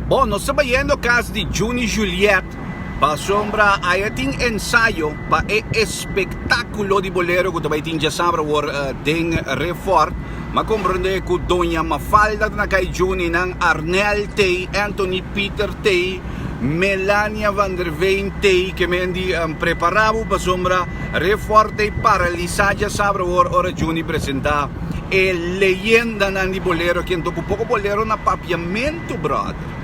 Bon, nos ta bayendo kas di Juni Juliet pasobra aya tin ensayo pa e espektákulo di bolero ku ta bai tin djasabra awor den Refort. M'a komprendé ku Doña Mafalda ta na kai Juni nan, Arnel t'ei, Anthony Pieter t'ei, Melania van der Veen t'ei ke men di prepará bo pasobra Refort t'ei paralisá djasabra awor ora Juni presentá E leyendanan di bolero aki anto ku poko bolero na papiamentu brother.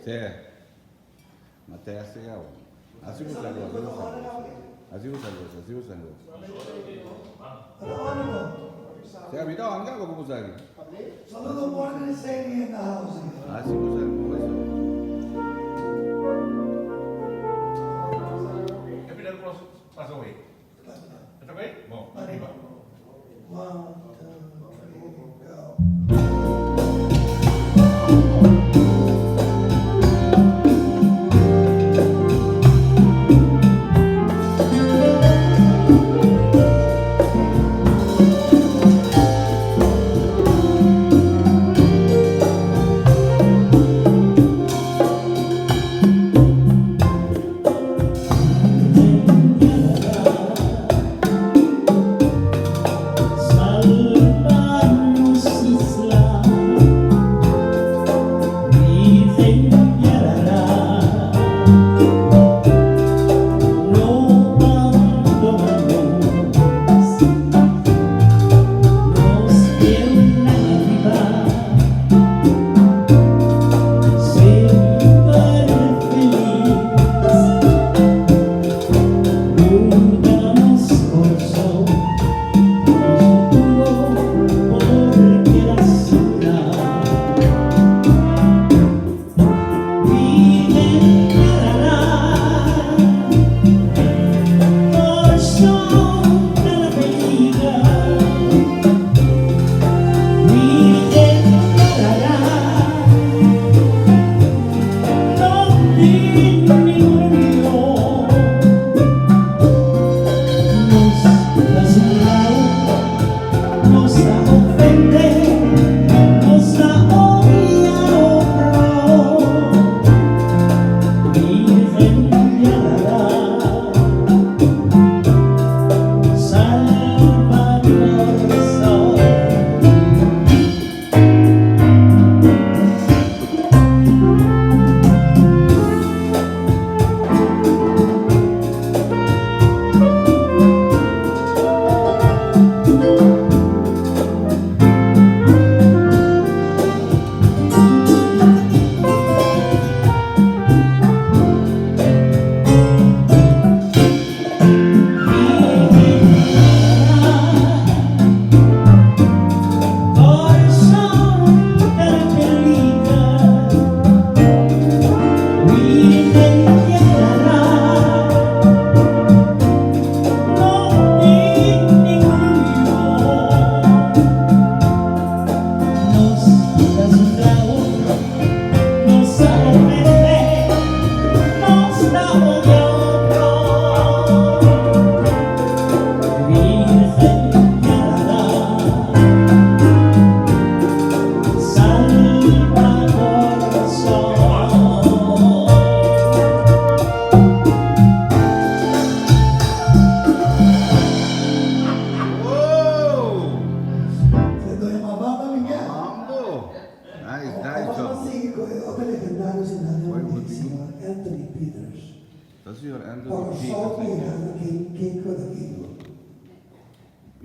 Sí. Ma teste ya bo. Hasi bo sa gosa, hasi bo sa gosa, hasi bo sa gosa. Sea mi ta on kaba ku bo sa aki. Hasi bo sa gosa.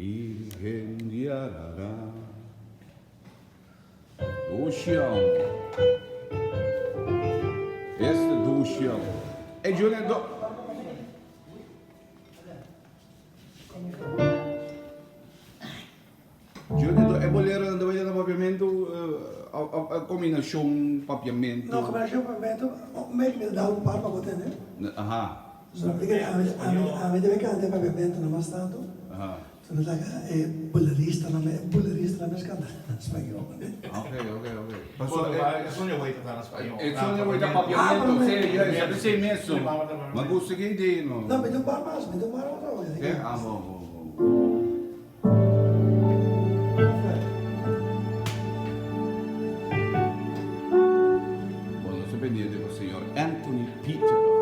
Virgen di Arara. Dushi homber. Esta dushi homber. Ey Junior do. Junior do e bolero nan ta bay na papiamento of a combinacion papiamento? No combinacion papiamento maybe mi ta da un par pa bo tende. Aha. Ami debe canta e papiamento no mas tanto. Aha. So mi ta laga e bolerista nan e bolerista. na mes kanta na spañó. Ok, ok, ok. Paso e Sonia Wei ta na spañó. E Sonia Wei ta papiamento, sí, ya, sa p'esei mesun. Ma gusta ki idea no. No, mi ta un par mas, mi ta un par mas awe. Sí? Ah, bon, bon, bon. Bon, nos ta pendiente pa señor Anthony Peter.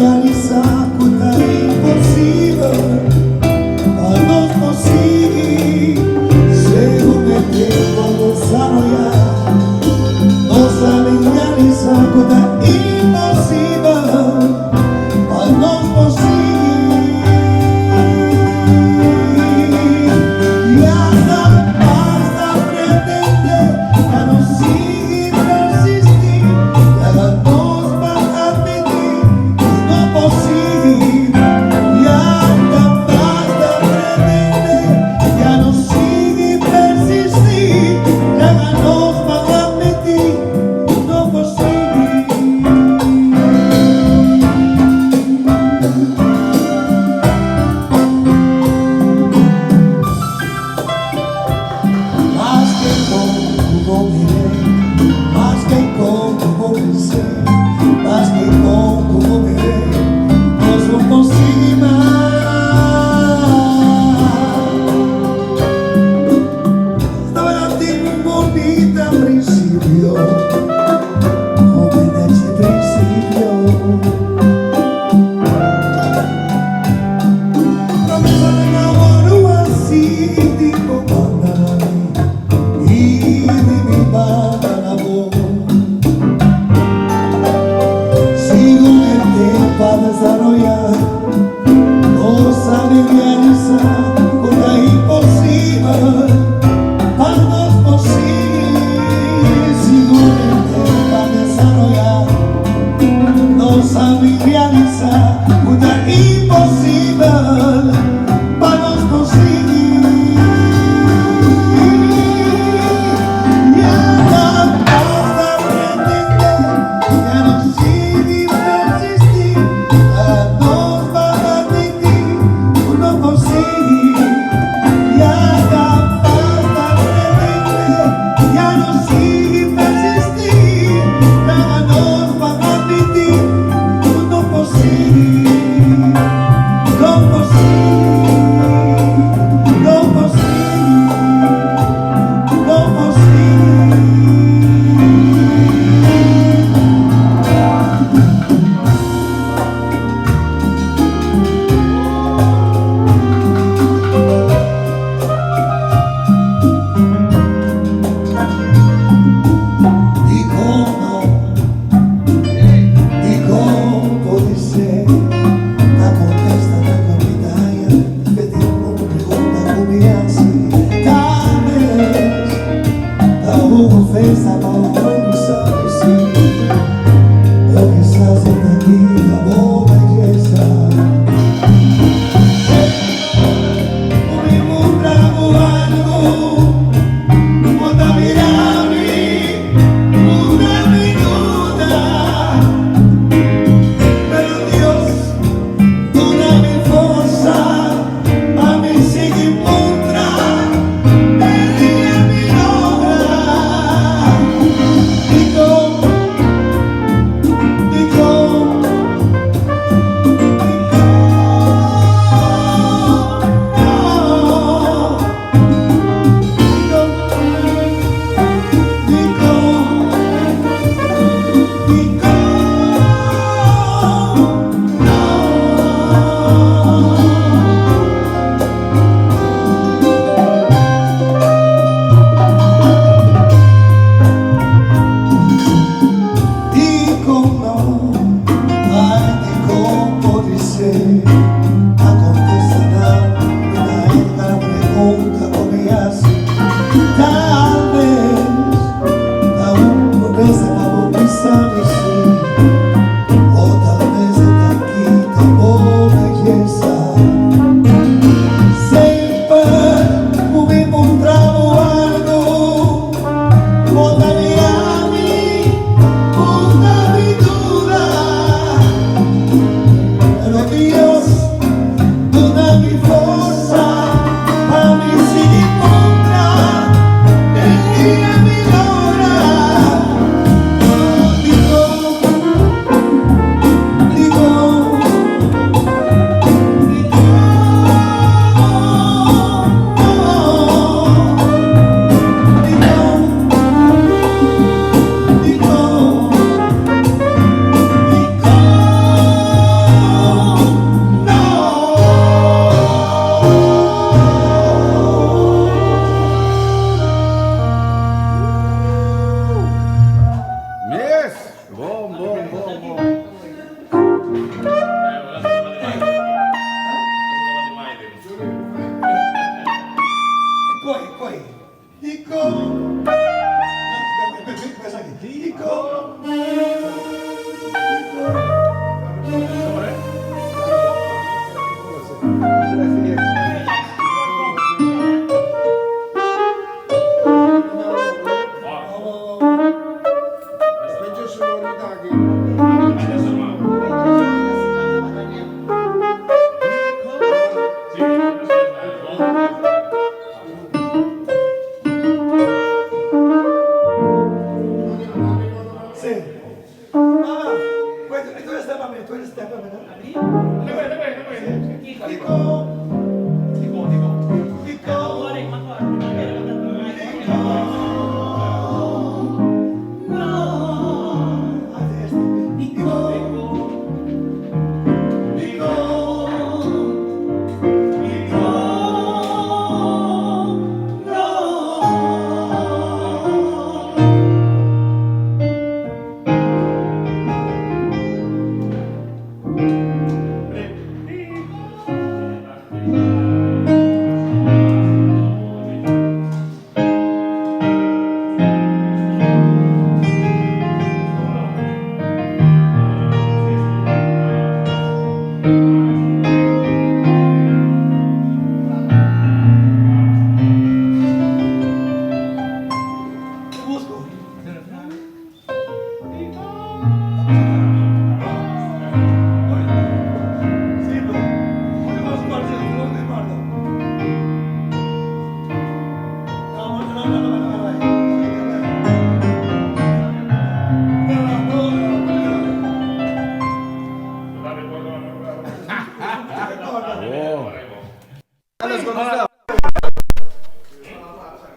realisá ku ta imposibel pa nos por sigui. Segun e tempu a desaroyá, nos a realisá ku ta imposibel pa nos por sigui. Ya ta basta pretendé, ya no sigui persistí, laga nos ban atmití, no por sigui. Ya ta basta pretendé, ya no sigui persistí, laga nos ban atmití, no por sigui. Maske kon bo mir'é, maske kon bo pens'é, maske kon bo mir'é, nos no por sigui mas. Tabatin un bunita prinsipio, hopi nechi prinsipio. Promesanan a wòrdu hasí di bo banda na mi i di mi banda na bo. Segun e tempu a desaroyá, nos a realisá ku ta imposibel pa nos por sigui. Segun e tempu a desaroyá, nos a realisá ku ta imposibel pa nos por sigui. Ya ta basta pretendé, ya no sigui persistí, laga nos ban atmití, no por sigui. Ya ta basta pretendé, ya no sigui persistí, laga nos ban atmití, no por sigui.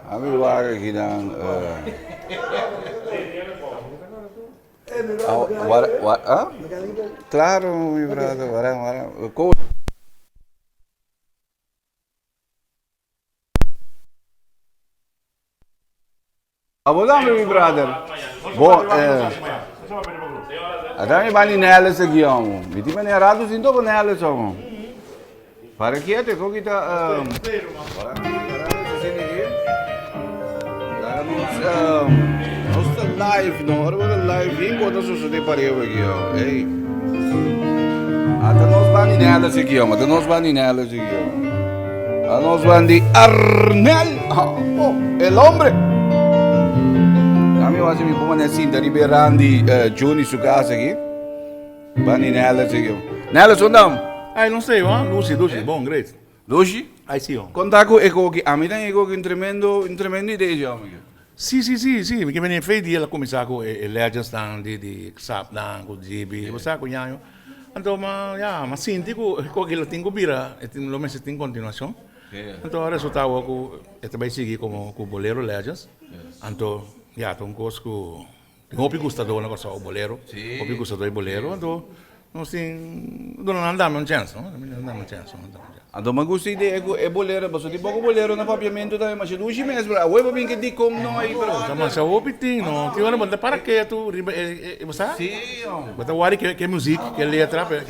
Ami wak aki nan Claro mi brother wara wara Abo tambe mi brother. Bo eh. Ata mi bani Nellis aki homo. Mi tin mane rato sin topa Nellis homo. Para quieto, ko kita um. Nos ta live no, ora bo ta live bien kos ta sosode pareu aki ho. Ey. Ata nos bani Nellis aki homo, ata nos bani Nellis aki homo. A nos van di Arnel. Oh, el hombre. Dame was mi puma net sinta riba Randy uh, Juni su casa aquí. Bani Nellis aquí. Nellis, onda? Ay, no sé, man. Lucy, Lucy, bon, great. Lucy? Ay, sí, oh. Conta ku eko ki ami tan eko ki un tremendo, un tremendo idea, amigo. Sí, sí, sí, sí. Mi ke bini fe dia la kuminsá ku e legends nan di di Sap nan ku Gibi, bo sa ku Ñaño. Anto ma ya, ma sinti ku e koki lo tin ku bira, e tin lo mester tin kontinuashon. Anto a resultá awor ku e ta bai sigui komo ku Bolero Legends. Anto ya ta un kos ku Tin hopi gustadó na Kòrsou bolero, hopi gustadó di bolero, anto nos tin duna nan dame un chèns, no? Dame un chèns, dame un chèns. Anto mi gusta idea ku e bolero, pasobra tin poko bolero na papiamentu tambe, masha dushi mes, pero awor bo bin ke dikon no ei, pero. Ta masha hopi tin, no? Tin ora bo ta para ketu riba e, bo sa? Sí, hom. Bo ta wòri ke muzik, ke letra, ke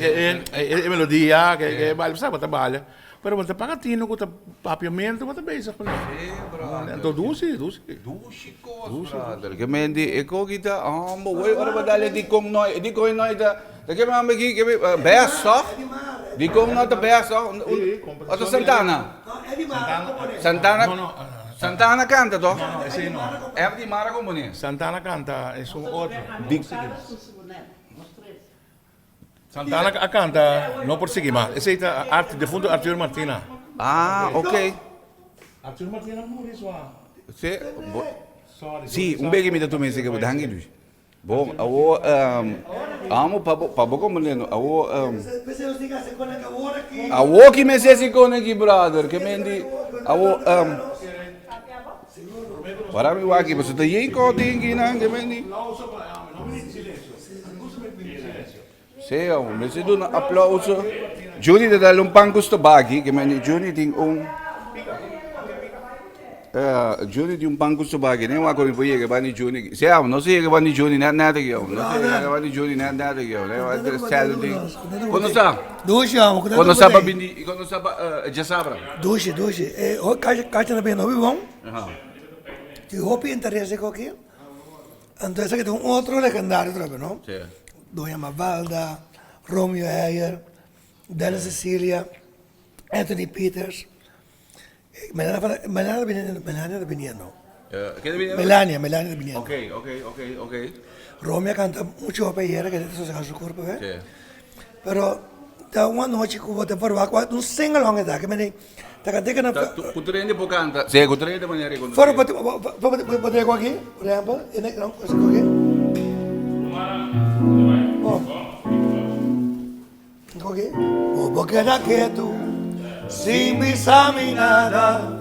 e melodia, ke baile, bo sa, bo ta balia. Pero bo ta paga tino ku ta papiamentu bo ta bezig ku nan. Sí, brother. Anto dushi, dushi. Dushi kos, brother. Ke men di e koki ta hombo wey ora bo dal e dikon noi, e dikon noi ta, ta ke men ki ke best toch? Dikon noi ta best toch? Sí, O ta Santana? Santana. Santana kanta toch? No, no, esei no. F di Mara komponé. Santana kanta esun otro. Di. Santana a canta No por sigui mas. Esey ta Art, defunto Arthur Martina. Ah, ok. Arthur Martina muri swa. Si, bo, si, un beki mi ta tuma esey ke danki Luis. Bon, awo, amo pa bo, pa bo comprende, awo, awo ki mester si con aki brother, ke men di, awo, para mi wak aki, pasobra ta yen kotin aki nan, ke men di. Sí, hombre, mester duna aplauso. Juni ta dal un pan ku stobaki, ke men Juni tin un eh, Juni tin un pan ku stobaki. Ne wak mi por yega bani Juni. Sí, hombre, no se yega bani Juni net net aki, hombre. No se yega bani Juni net net aki, hombre. Ne wak sel tin. Kono sa? Dushi, hombre. Kono sa pa bindi, kono sa pa eh, djasabra? Dushi, dushi. Eh, kacha kacha na bini hopi bon. Tin hopi interes aki. Anto esaki ta un otro legendario trobe no? Sí. Doña Mafalda, Romeo Heyer, Dennis Cecilia, Anthony Peters. Melania, Melania ta biniendo, Melania ta biniendo. Ken ta biniendo? Melania, Melania ta biniendo. Ok, ok, ok, ok. Romeo a canta mucho hopi ayera ke ta sosega su kurpo be. Sí. Pero ta un anochi ku bo ta forma ku un sing along e ta, ke mende ta kanta ke na. Ta ku tur hende por kanta. Sí, ku tur hende manera e For bo bo ta aki, por ehempel, e na ku aki. Oh. koki, Bo bo keda ketu sin bisa mi nada,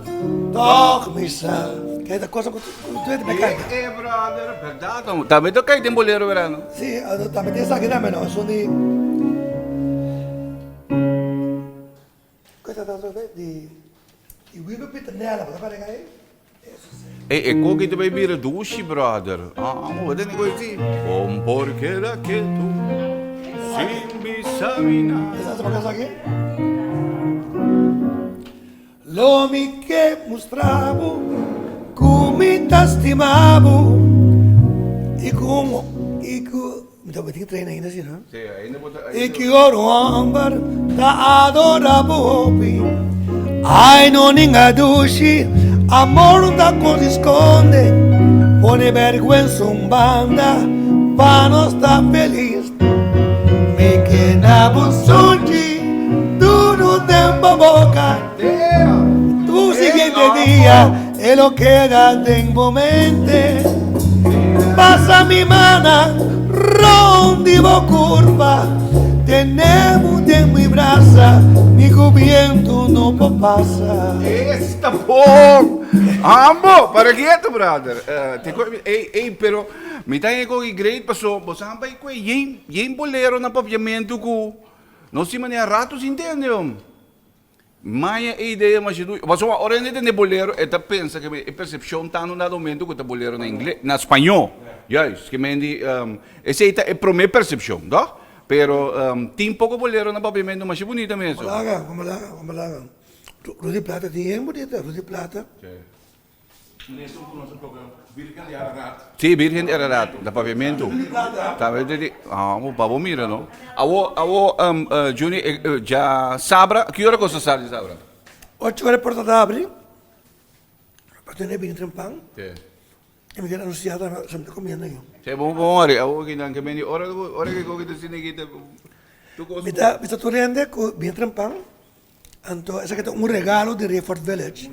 tòg mi sa. Kei ta cosa ku tu e ta kanta. E brother, berdad. Tambe ta kai den bolero wera no? Si, tambe tin esaki tambe no, esun di. Kue ta ta di di Wilber Pieternella, bo ta parega ei? Ey, e koki ta bay bira dushi, brother. Ah, bo tende koe si. Con por keda ketu, sin bisa mi nada. Esa sa pa aki? Lo mi ke mustra bo ku mi ta stima bo i ku i ku Mi ta tin train ainda si no? Sí, ainda bo ta. I ki ora un homber ta adora bo hopi. Ai no ninga dushi, amor no ta kos di skonde. Pone bèrgwensa un banda pa nos ta felis. Mi ke na bo sunchi duru den bo boka. Tu siguiente dia e lo keda den bo mente. Pasa mi mana rond di bo kurpa. Tene bo den mi brasa, ni ku bientu no por pasa. Esta bon! Ambo, para kieto, brother. Te ko, ey, ey, pero mi ta e koki great paso bo sa bai kue yen, yen bolero na papiamentu ku no si manera rato sin tende, hom. Maya e idea masha dui. Pasobra ora hende tende bolero e ta pensa ke e persepshon ta un dado momento ku ta bolero na ingle, na spañó. Juist, ke men di esei ta e promé persepshon, toch? Pero tin poko bolero na papiamentu masha bunita mes. Como laga, como laga, como laga. Rudy Plata tin bien bunita, Rudy Plata. Sí, Virgen di Ararat, na papiamentu. Pa bo mira, no? Awo, awo, Juni, dja sabra, ki ora ku sa sali djasabra? Ocho ora e porta ta abri, pa tene bini trempan, i mi tin anunsiá tambe, sa mi ta komiendo yo. Sí, bon, bon ora, awo ki nan ke bini, ora, ora ke koki ta sinti ki ta, tur kos. Mi ta bisa tur hende ku bini trempan, anto esaki ta un regalo di Rayford Village.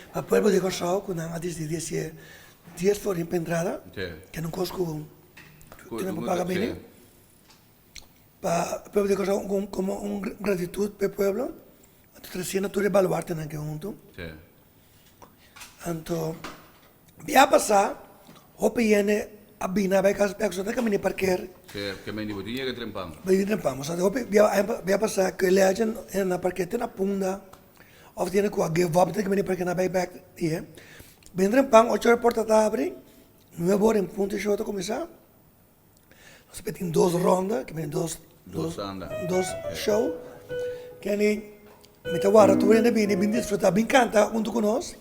Pa pueblo di Kòrsou ku nan a disidí di hasié dies florin pa entrada, ke no kos ku nan por paga bini. Pa pueblo di Kòrsou komo un gratitut pa e pueblo, a ta tresiendo tur e baluartenan ke huntu. Anto bia pasá hopi hende a bini a bai kas bèk, so ta kaminda parker. Bo tin trempan. Hopi bia pasá ku e legend na parker te na Punda. Of tiene cu a give up tin bini porque na bay back y bin trempan ocho ora porta ta abri nuebe ora en punto e show ta cuminsa nos a tin dos ronda ki bini dos dos dos show keni mi ta warda tur hende bini bin disfruta bin canta hunto cu nos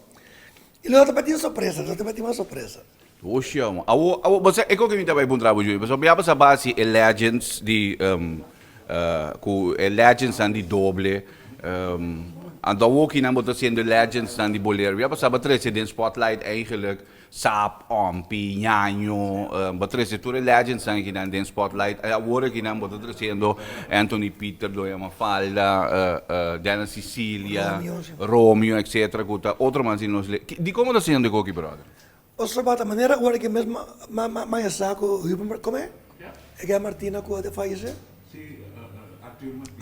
y lo ta tin sorpresa lo ta tin mas sorpresa. Oshi amo. Awo, awo, bo sa e koke mi ta bai puntra bo Juni, pasobra mi a pasa basi e legends di ku e legendsnan di doble, anto awo kinan bo ta siendo e legendsnan di bolero, mi a pasa bo trese den spotlight eigenlijk Sap, Ompi, Ñaño, bo trese tur e legendsnan kinan den spotlight, awor akinan bo ta tresiendo Anthony Pieter, Doña Mafalda, Dennis Cicilia, Romeo, etcetera, ku ta otro man si nos le, dikon bo ta siendo e koki brother? Pasobra ta manera ora ke mes maya sa ku Huber kome? E ke Martina ku a fayese?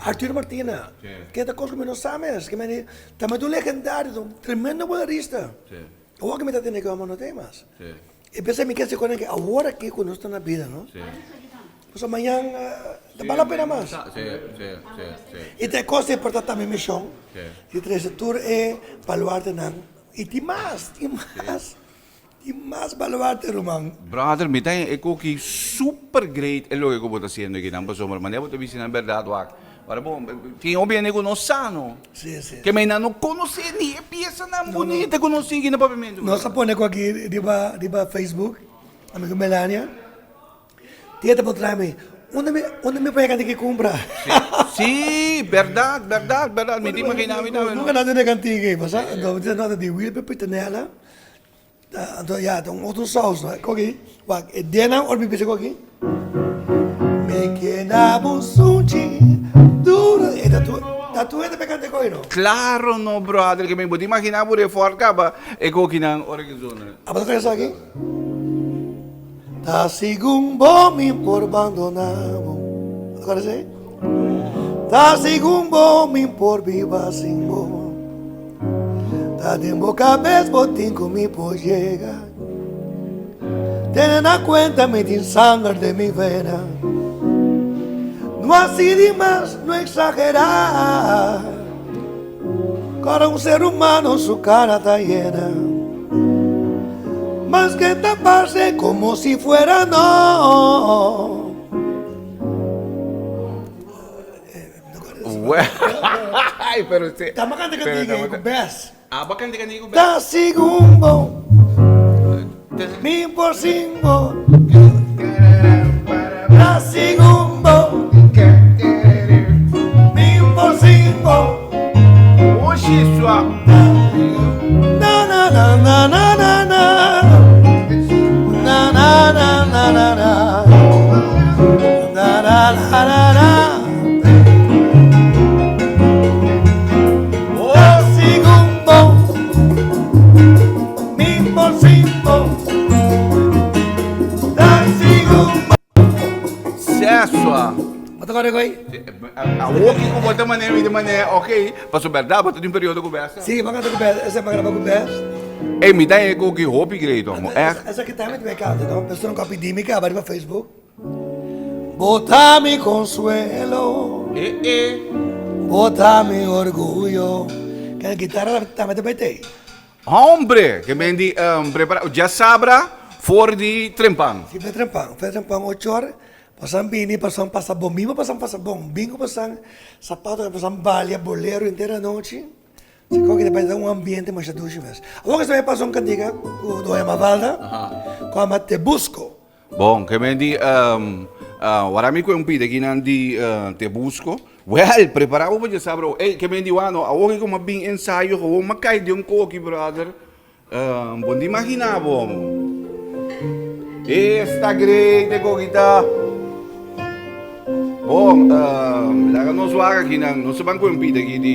Arthur Martina. Ke ta kos ku mi no sa mes. Ke meni ta mete un legendario, ta un tremendo bolerista. Awor ke mi ta tende ke hòmber no ta ei mas. E p'esei mi ke si konen ke awor aki ku nos ta na bida no. Pasobra mañan ta bal la pena mas. I ta e kos ei por ta tambe mishon di trese tur e baluartenan. I tin mas, tin mas, tin mas baluarte ruman. Brother, mi ta e koki super great e loke ku bo ta hasiendo aki nan pasobra manera bo ta bisti nan bèrdat wak. Ora bo tin hopi hende ku no sa no. Si, si. Ke mei nan no konosé ni e piesanan bunita ku nos tin aki na Papiamentu. Nos a pone ku aki riba riba Facebook, amigo Melania. Tia ta puntra mi, Unda mi, unda mi por yega ki kumpra? Sí, bèrdat, bèrdat, bèrdat. Mi ta imaginá mi tambe. Nunka nan tene kantiga ei, pasá. Anto mi ta nota di Wilber Pitonella, anto ya, ta un otro sous, no? Koki, wak, e denan ora mi bisa koki, Mi keda bo sunchi duro, e ta tur, ta tur hende pa kanta e koki, no? Klaro no, brother, ke mi bo ta imaginá bo refòrt kaba e kokinan ora ki zona. Abo ta kere esaki? Ta segun bo mi por bandona bo. Acorda esei? Ta segun bo mi por biba sin bo. Ta den bo kabes bo tin ku mi por yega. Tene na kuenta mi tin sanger den mi vena. No hasi di mas, no eksagerá. Kòrda un ser humano su kara ta yena. Maske ta parse komo si fuera no. Ay, pero te. Tama kanta kantiga ei ku bes. Aba kanta kantiga ku bes. Ta sigun bo, mi por sin bo. Ta sigun bo, mi por sin bo. Oshi sua. Na na na na na na na. Na na na na na na. Na na na na na. Ta sigun bo, mi por sin bo. Ta sigun bo. Sesua. Bo ta kòrda ko'i? Awor kiko bo ta manera mi ta manera ok pasobra bèrdat bo ta tin un periodo ku bèsta. Sí, bo a kanta ku bèsta, esei bo a graba ku bèsta. Ey mi ta e koki hopi great hoor, ègt. Esaki tambe ta mi kanta no, personan ku a pidi mi kaba riba Facebook. Bo ta mi konsuelo, bo ta mi orguyo. Ken gitara tambe ta bai tei. Hombre! Ke men di prepara djasabra for di trempan. Si for trempan, for trempan ocho or pasan bini pasan pasa bon mimo pasan pasa bon bingo pasan sapato pasan balia bolero henter anochi si koki ta bai ta un ambiente masha dushi mes. Awor ke sa pasa un kantika ku Doña Mafalda ku ama te busco. Bon, ke men di, wara mi kue un pida kinan di Te Busco. Well, prepara bo pa dje sa bro. Ey, ke men di wano, awor ke ku bin ensayo gewoon m'a kai den un koki, brother. Bo no imagina bo. Esta great e koki ta. Bon, laga nos wak akinan. Nos ta ban kue un pida aki di.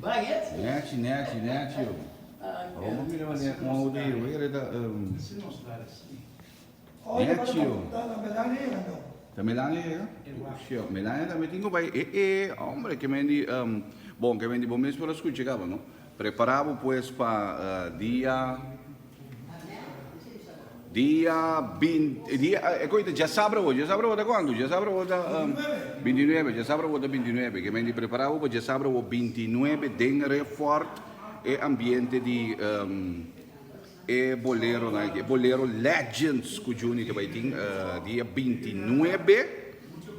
Nechi, nechi, nechi. Awor bo mira manera un outo ei, bo kere ta nechi. Ta Melania yega? Shio, Melania tambe tin ku bai. E e, hombre, ke men di, bon, ke men di bo mes por a skucha kaba, no? Prepara bo pues pa dia. Dia binti, dia, e koe ta djasabra awo, djasabra awo ta kuantu? Djasabra awo ta bintinuebe, djasabra awo ta bintinuebe, ke men di prepara bo pa djasabra awo bintinuebe den Refort e ambiente di e boleronan aki, e bolero legends ku Juni ta bai tin dia bintinuebe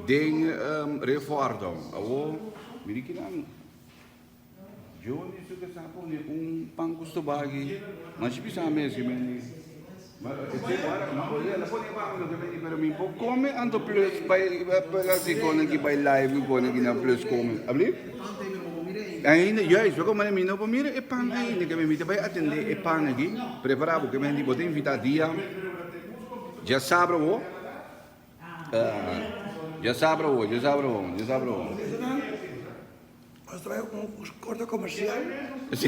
den Refort. Awo mira kinan. Johnny su ke sa pone un pan ku stobá aki. Ma shi bisa mes ke meni. Ma e wara ma oye la pone pan lo ke meni pero mi por kome anto plus bai hasi kone aki bai live ku kone aki na plus kome. Abli? Ainda juist bo kome mi no por mira e pan ainda ke mi ta bai atende e pan aki. Prepara bo ke meni bo ta invita dia djasabra bo. Djasabra bo djasabra bo djasabra bo. Nos trae un corte comercial. Sí,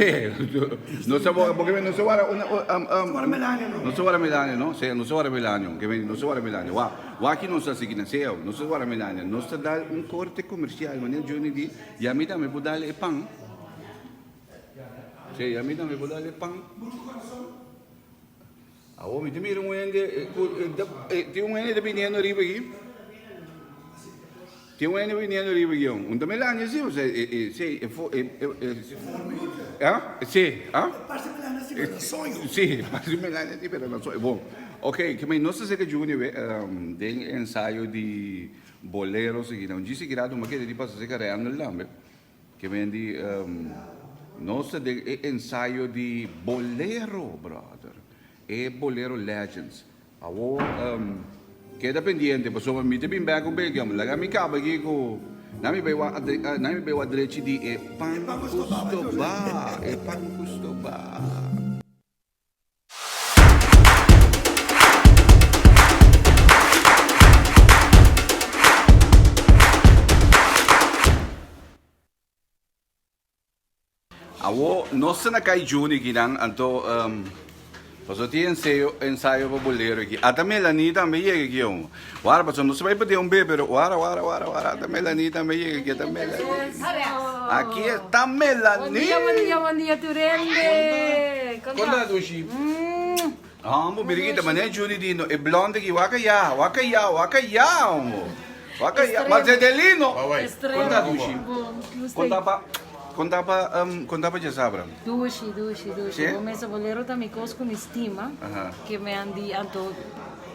no se porque no se guarda una guarda Melania no. No se guarda Melania no, sí, no se guarda Melania, que no se guarda Melania. Wa, wa aquí no se hace aquí, sí, no se guarda Melania. No se da un corte comercial, manera Johnny di, y a mí también puedo darle pan. Sí, y a mí también puedo darle pan. Awor mi ta mira un hende ku tin un hende ta biniendo riba aki. Tin un hende biniendo riba aki. Un ta Melania si osea e si e ah si ah Parse Melania si pero na soño. Si parse Melania si pero na soño. Bon ok ke mi nos ta seka Juni we den ensayo di bolero sigui nan. Djis sigui rato mi a kere di pasa seka Randall tambe. Ke men di nos ta den e ensayo di Bolero brother, e Bolero Legends. Awor keda pendiente pasobra mi ta bin bek un bek yom. Laga mi kaba aki ku nan mi bai wak nan mi bai wak drechi di e pan ku stoba, e pan ku stoba. Awo nos ta na kai Juni kinan anto paso tin ensayo ensayo pa bolero aki. Ata Melanie tambe yega aki omo. Wara paso nos ta bai pa den un be pero wara wara wara wara ata Melanie tambe yega aki ata Melanie. Aki esta Melanie. Bon dia bon dia bon dia tur hende. Kon ta dushi? Hombo mira kita manera Juni di no e blonde aki wak aya wak aya wak aya hombo wak aya Marcedelino kon ta dushi? Kon ta pa kon ta pa kon ta pa djasabra? Dushi dushi dushi bo mesa bolero ta mi kos ku mi stima ke mi an di anto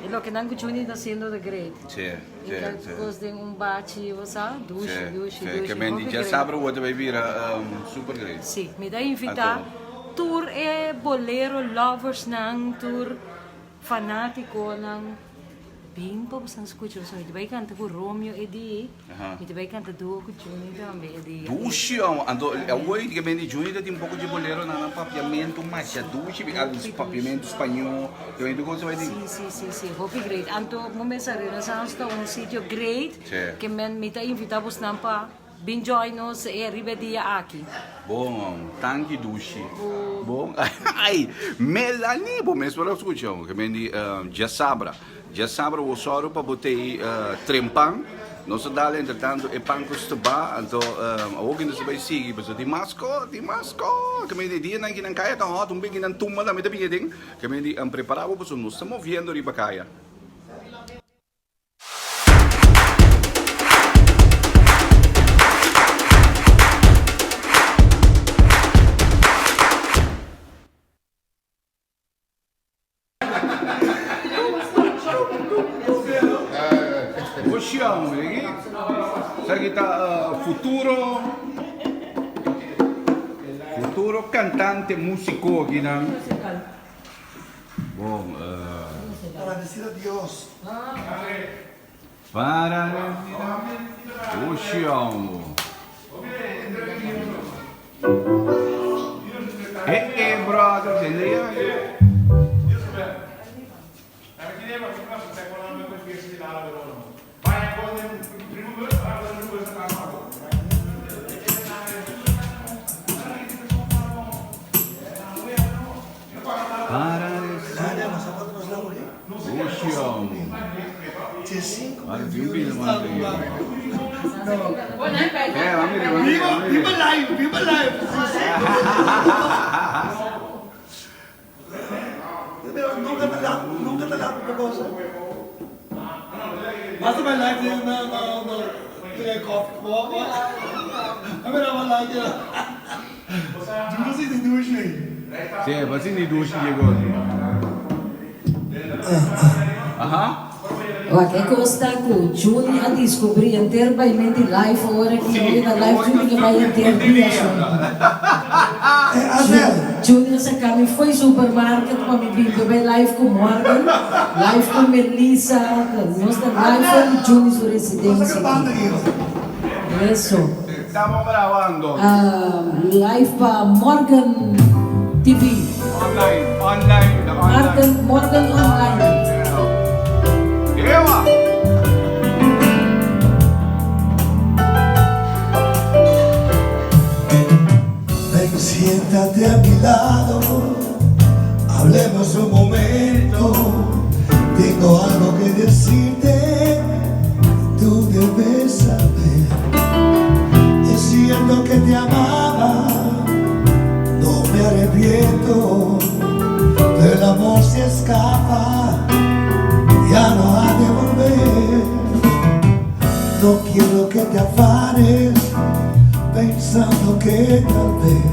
e loke nan ku Juni ta haciendo ta great. Sí, E ta sí. kos den un bachi, bo sa, dushi, Sí, dushi, sí. dushi. Ke men di Hopi dja great. sabra wou ta bai bira super great. Sí, mi ta invitá Anto. tur e bolero loversnan, tur fanátikonan, bin pa boso skucha pasobra mi ta bai kanta ku Romeo e di, Aha. mi ta bai kanta duo ku Juni tambe e dia. Dushi amo. Anto awor ke men di Juni ta tin poko dje bolero nan nan papiamentu masha dushi, Hopi dushi. papiamentu spañó, ke men tur kos ta bai tin. Sí, sí, sí, sí, hopi great. Anto bo mester Renaissance ta un sitio great Sí. ke men mi ta invita bosnan pa bin join nos e riba e dia aki. Bon, tanki dushi. Bon, ai, Melanie, bo mes por a skucha, ke men di djasabra. Djasabra bo sòru pa bo tei trempan. Nos ta dal entretanto e pan ku stobá, anto awor ki nos ta bai sigui pasobra tin mas ko, tin mas ko. Ke men di dianan ki nan kaya ta hòt, un biki nan tumba tambe ta bini aden. Ke men di prepará bo pasobra nos ta moviendo riba kaya. Ocean, weet je? Sa kita futuro futuro cantante músico aquí nan. Bon, Para decir a Dios. Para Ocean. Eh, eh, brother, tende ya. Biba live, biba live. Nunka ta lat, nunka ta lat pa cosa. Basta my life na na na na na coffee ko. A mira my life ya. Duro si di dushi. Sí, pa si di dushi llegó. Aha. Wak, e kos ta ku Juni a diskubrí henter bai menti live ora ki Sí, oye na live Juni ke bai henter dia shon. Eh, Azel. Juni a saka mi fo'i supermarket pa mi bin bai live ku Morgan, live ku Melissa, nos ta live for di Juni su Cosa residencia que banda aki. hier. Eso. Estamos grabando. Ah, live pa Morgan TV. Online, online, online. Morgan, Morgan Online. Ewa! Ven, siéntate a mi lado, hablemos un momento. Tengo algo que decirte, tú debes saber. Es cierto que te amaba, no me arrepiento. Pero el amor se escapa, ya no ha de volver. No quiero que te afanes pensando que tal vez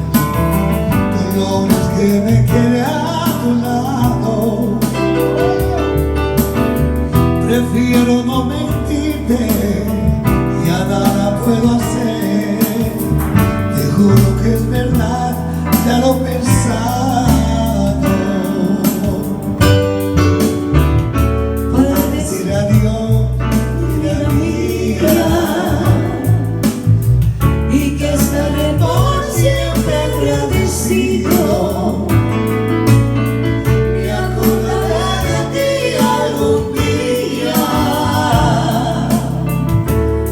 tú logres que me quede a tu lado. Prefiero no mentirte, ya nada puedo hacer. Te juro que es verdad, ya lo he pensado. Para Decir adiós, vida mía, y que estaré por siempre agradecido. Me acordaré de ti algún día.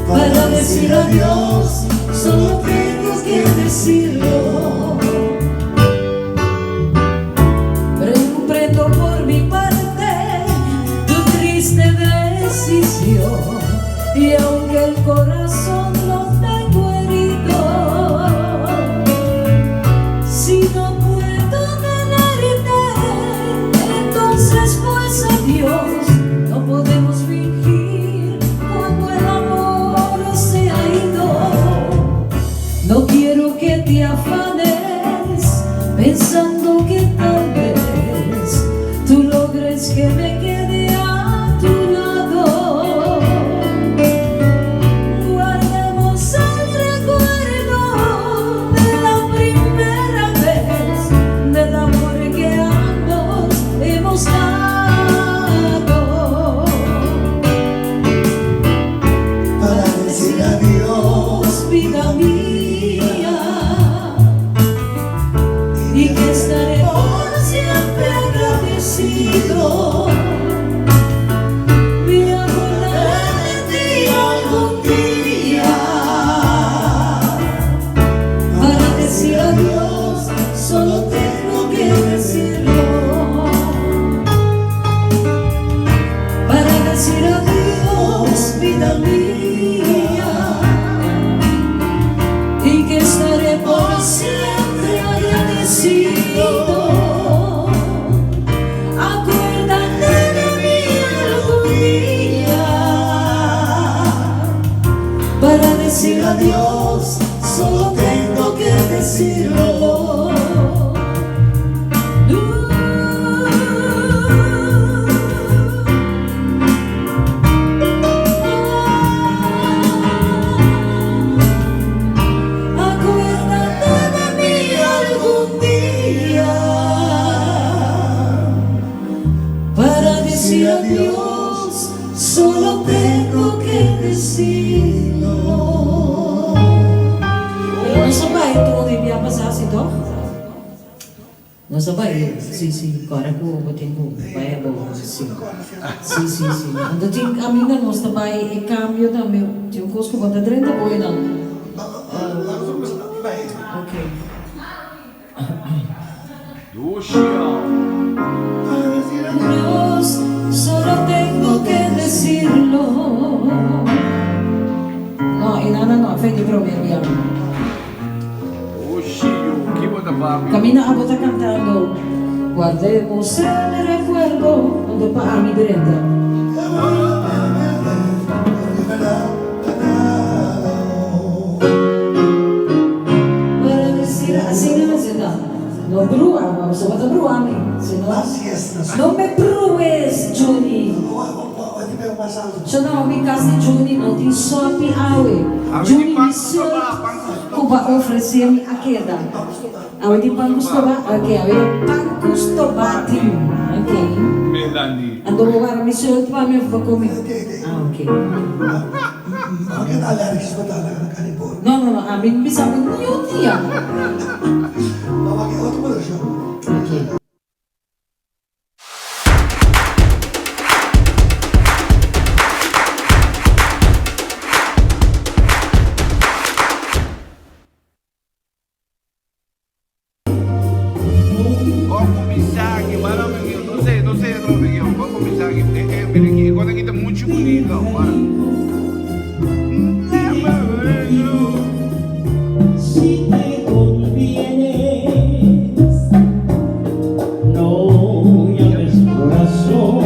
Para decir adiós, solo tengo que decirlo. Comprendo por mi parte tu triste decisión y aunque el corazón lo tengo herido, si no puedo tenerte, entonces pues adiós. No podemos fingir cuando el amor se ha ido. No quiero que te afanes pensando que tal vez tú logres que me quede a tu lado. Guardemos el recuerdo de la primera vez, del amor que ambos hemos dado. Para decir adiós, vida mía, y que estaré por siempre agradecido. Me acordaré de ti algún día. Para decir adiós, solo tengo que decirlo. Para decir adiós, vida mía, y que estaré por siempre agradecido. Acuérdate de mí algún día. Para decir adiós, solo tengo que decirlo. Acuérdate de mí algún día. Para decir adiós, solo tengo que decirlo. Pero nos a bai tur di bia pasá asina, toch? Nos a bai, sí, sí, awor ku bo tin ku bai abou, sí. Sí, sí, sí. Anto tin aminda nos ta bai e kambio tambe, tin un kos ku bo ta drenta boi dan. Ok. Dushi. Dios, solo tengo que decirlo. fe di promé bia. Oshi yu, ki bo ta papia? Kaminda abo ta kantando, Guardemos el recuerdo, anto pa ami drenta. Para decir asina mester ta. No brua, bo so ta brua mi, sino no me brues Juni. Shona mi kas di Juni no tin sopi awe. Juni mi sult ku bo a ofresé mi a keda. Awe tin pan ku stoba? Ok, awe pan ku stoba tin. Ok. Anto bo wara mi sult pa mi of bo kome? Ah, ok. No, no, no, ami no bisa bo niun dia. Ok. Kon kuminsá aki? Wara mi guion. No sé, no sé atrobe guion. Kon kuminsá aki? E, e, mira aki. E kos aki ta muchu bunito. Wara. Si te convienes, no llames corazón.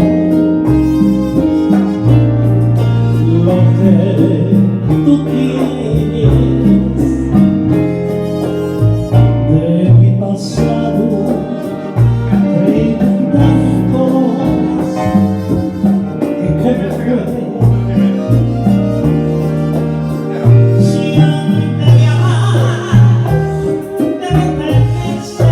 Lo que tú tienes de mi pasado preguntando que cómo fue. Si antes de amar te pertenece,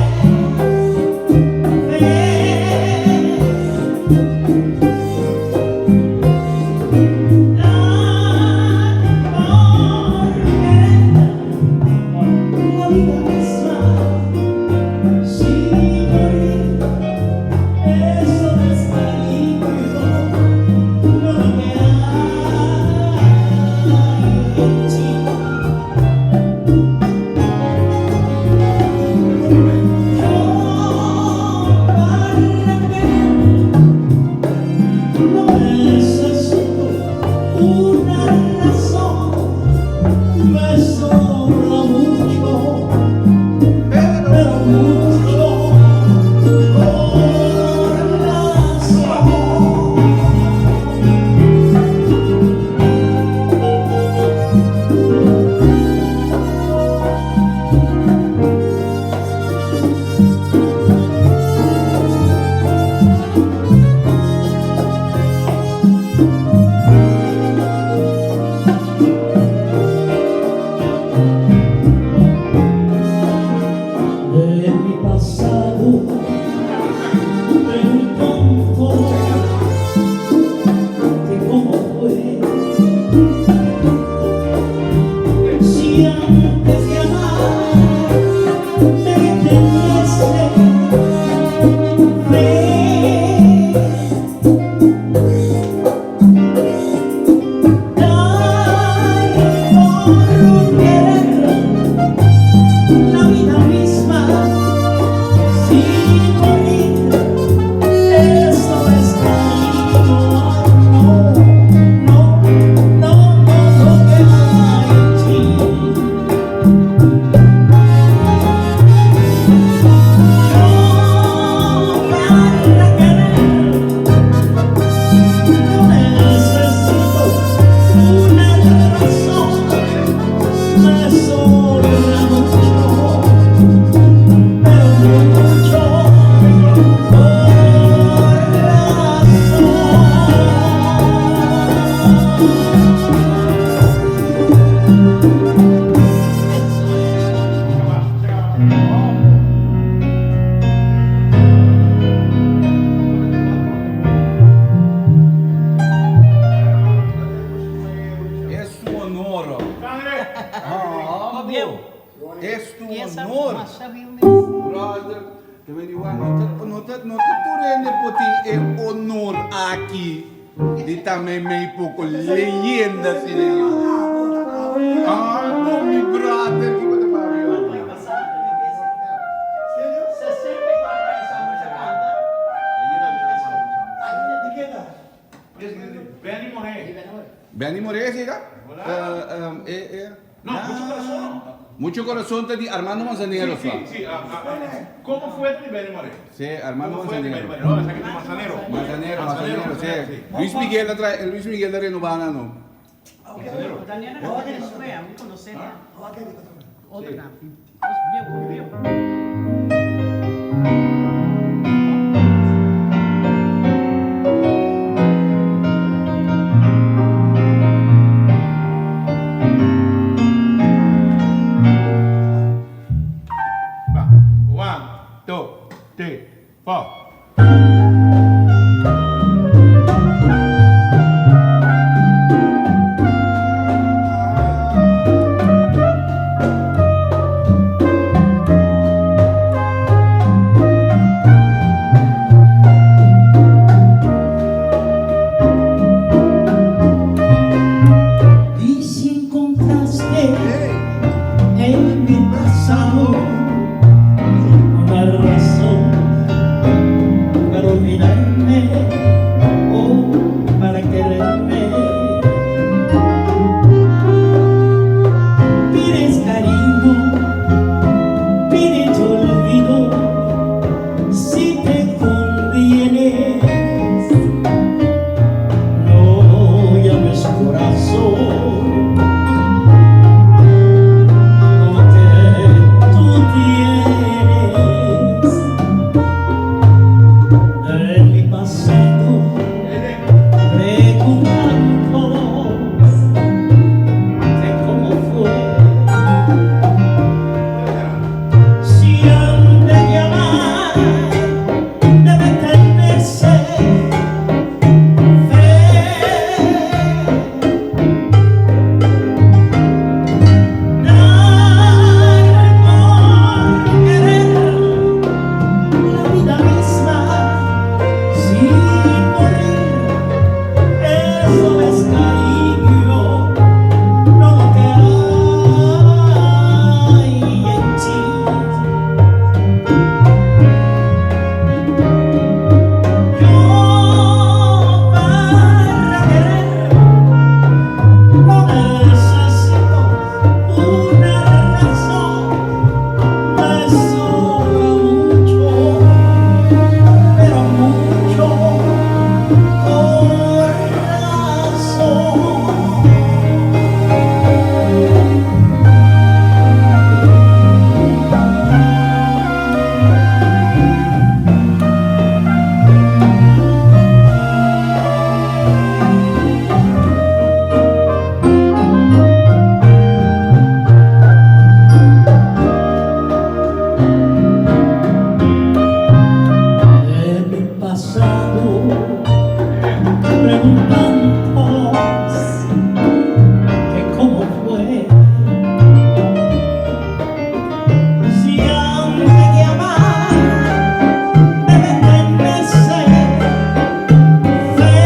La vida misma sin morir, eso despeligro, no lo que hay en ti. Yo para querer no necesito una razón, me sobra mucho, pero mucho corazón. De mi pasado preguntando que cómo fue. Si antes de amar te deteniste, fe. Dar por querer la vida misma sin morir, eso es cariño. No, no, no, no lo que hay en ti. Yo para querer no necesito una razón, me sobra mucho, pero mucho corazón. Es tu honor. Ah, Es tu honor. Brother, te ben igual, no te, no te, no te tur hende por tin e honor aki di ta meimei poko leyenda asina. Ah, no, mi brother, kiko ta papia? Benny Moré. Benny Moré, si ta? E, e. No, Mucho Corazon no. Mucho Corazon ta di Armando Manzanero Sí, sa. sí, sí. Como fue ta di Benny Moré. Sí, Armando Como fue ta di Manzanero. Benny Moré. No, esaki ta Manzanero. Manzanero, Manzanero, sí. sí. Luis Miguel a trae, Luis Miguel ta renoba nan no. Daniela no tiene square, mi conoce. Otro na. Bieu, bieu. Ba, one, two, three, four. Y si encontraste en mi pasado una razón para olvidarme o para quererme, pides cariño, pides olvido, si te conviene. No llames corazón lo que tú tienes. De mi pasado preguntando de cómo fue. Si han de llamar, debe tenerse fe. Dar por querer la vida misma sin morir, eso es cariño, no lo que hay en ti. Yo para querer no necesito una razón, me sobra mucho, pero mucho corazón. De mi pasado preguntando que cómo fue. Si han de amar, debe tenerse fe.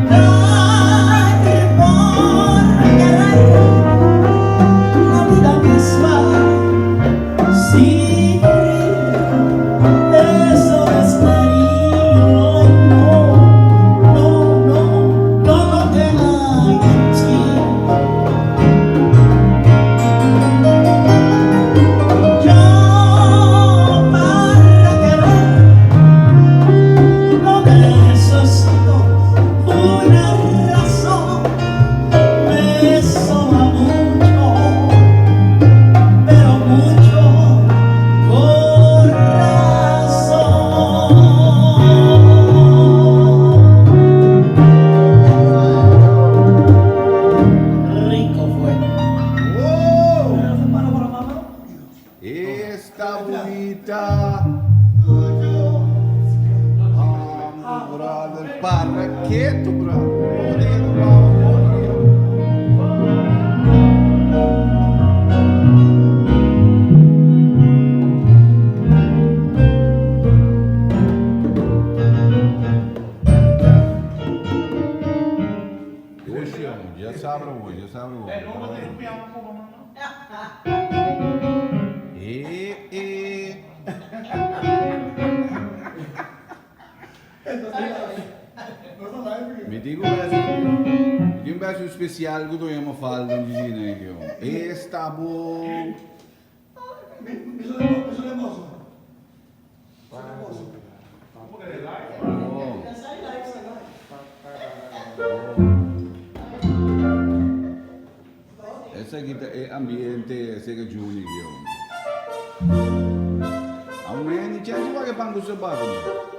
Dar por querer la vida misma sin morir, eso es cariño, no, no, no, no lo que hay en ti. Yo para querer no necesito una razón, me sobra mucho, pero mucho corazón. Rico fue. Wow! Esta bunita. Ah, brother, para ketu, brother. Moreno, moreno. Ya sabra hoy, ya sabra hoy. Eh, no, no tin piano poco, no, no. Eh, eh. Mi tin ku besi, mi tin un besi spesial ku Doña Mafalda un djina ei yo. Esta bo. Mi so den boso. Mi so den boso. Oh. Esaki ta e ambiente sega Juni yo. Amen, ni chansi wak e pan ku sabato.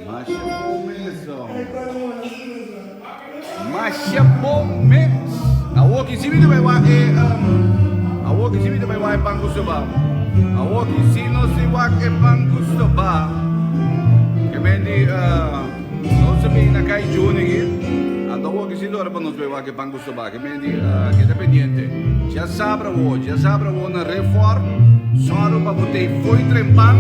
Masha bon mes. Masha bon mes. Awor. Awor ki si mi ta bai wak e Awor ki si mi ta bai wak e pan ku soba. Awor ki si nos tin wak e pan ku soba. Ke men di nos a bin na kai Juni aki. Anto awor ki si ta ora pa nos bai wak e pan ku soba. Ke men di keda pendiente. Djasabra awor, djasabra awor na Reform. Sòru pa bo tei fo'i tren pan.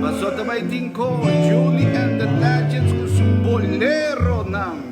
Paso ta bai tin ko Juni and the Legends ku su boleronan.